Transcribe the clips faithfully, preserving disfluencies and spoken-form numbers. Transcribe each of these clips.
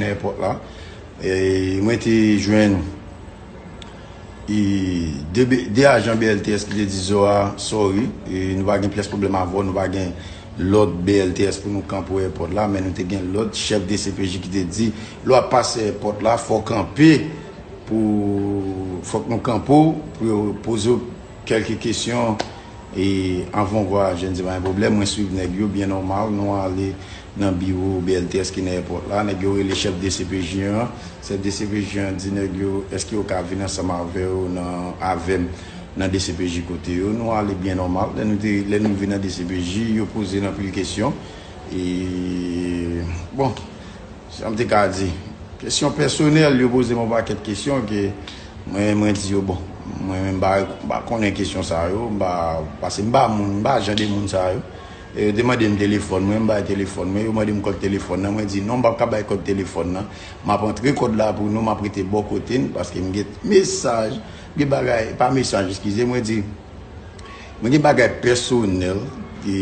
nan èpòt la. E mwen te jwenn e, de, B- de ajan B L T S ki te di Zoa, sorry, e, nou pa gen pyès pwoblèm avè w, nou pa gen lòd B L T S pou nou kanpe w èpòt la, men nou te gen lòd chèf D C P J ki te di, lè w ap pase èpòt la, fò w kanpe pou, fòk nou kanpe w pou yo poze w kèlke kesyon. E anvan w vwa, je n di pa gen pwoblèm, mwen swiv nèg yo byen nòmal, nou ale nan biwo B L T S ki nan èpòt la, nèg yo rele chèf D C P J an, chèf D C P J an di nèg yo, èske yo ka vin ansanm avè yo nan, avè m nan D C P J kote yo, nou ale byen nòmal, lè nou te, lè nou vin nan D C P J, yo poze n anpil kesyon, e, bon, sa m te ka di, kesyon pèsonèl, yo poze m yon pakèt kesyon ke mwen, mwen di yo, bon, mwen menm m pa, m pa konnen kesyon sa yo, m pa, paske m pa moun, m pa jan de moun sa yo. E yo te mande m telefòn mwen, m bay telefòn mwen, yo mande m kòd telefòn nan, mwen di non, m p ap ka bay kòd telefòn nan, m ap antre kòd la pou nou, m ap rete bò kote n, paske m gen mesaj, gen bagay, pa mesaj, eskize, mwen di, mwen gen bagay pèsonèl e,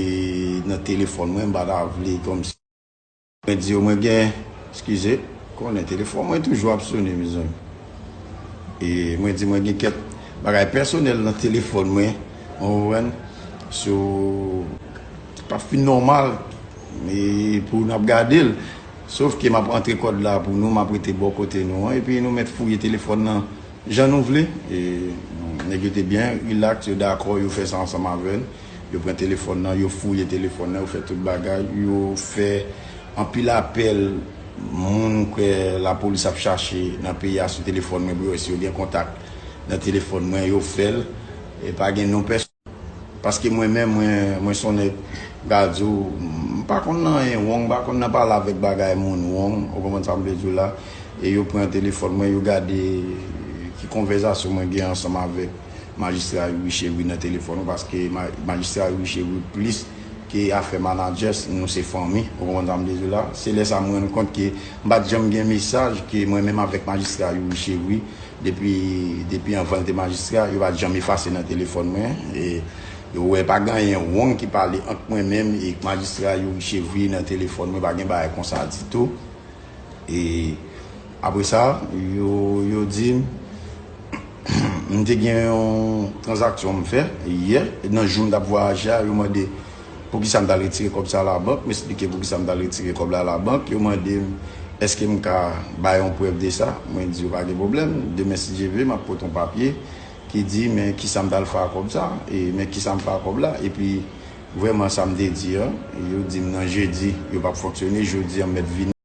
nan telefòn mwen, m pa ta vle kòmsi. Mwen di yo, mwen gen, eskize, konnen telefòn mwen toujou ap sone, mezanmi. E mwen di, mwen gen kèk bagay pèsonèl nan telefòn mwen, w konprann? So, pa fin nòmal, e pou n ap gade l. Sof ke m ap antre kòd la pou nou, m ap rete bò kote nou an, epi nou mèt fouye telefòn nan jan nou vle. E, nèg yo te byen rilaks, yo dakò, yo fè sa ansanm avè n. Yo pran telefòn nan, yo fouye telefòn nan, yo fè tout bagay, yo fè anpil apèl moun kwè lapolis ap chache nan peyi a sou telefòn mwen pou yo wè si yo gen kontak nan telefòn mwen, yo fè l. E pa gen non pèsonn. Paske mwen menm, mwen, mwen se yon nèg, m ka di w, m pa konn nan anyen wrong, m pa konn nan pale avèk bagay moun wrong, ou konprann sa m vle di w la. E yo pran telefòn mwen, yo gade ki konvèsasyon mwen gen ansanm avèk majistra Youri Chevry nan telefòn ou, paske ma- majistra Youri Chevry plis ke afè manadjè, nou se fanmi, ou konprann sa m vle di w la. Se lè sa mwen rann kont ke m pa t janm gen mesaj ke mwen menm avèk majistra Youri Chevry, depi, depi anvan l te majistra, yo pa t janm efase nan telefòn mwen. E yo wè pa gen anyen wrong ki pale ant mwen menm e majistra Youri Chevry nan telefòn mwen, pa gen bagay konsa ditou. E apre sa, yo, yo di m, m te gen yon tranzaksyon m fè yè, nan jou m t ap vwayaje a, yo mande poukisa m t al retire kòb sa labank, m eksplike poukisa m t al retire kòb la labank, yo mande m, èske m ka bay yon prèv de sa, mwen di yo pa gen pwoblèm, demen si Dye vle, m ap pote yon papye ki di men kisa m t al fè ak kòb sa, e men kisa m fè ak kòb la, epi vrèman sa m te di an, yo di m nan jedi, yo p ap fonksyone, jodi an m mèt vini.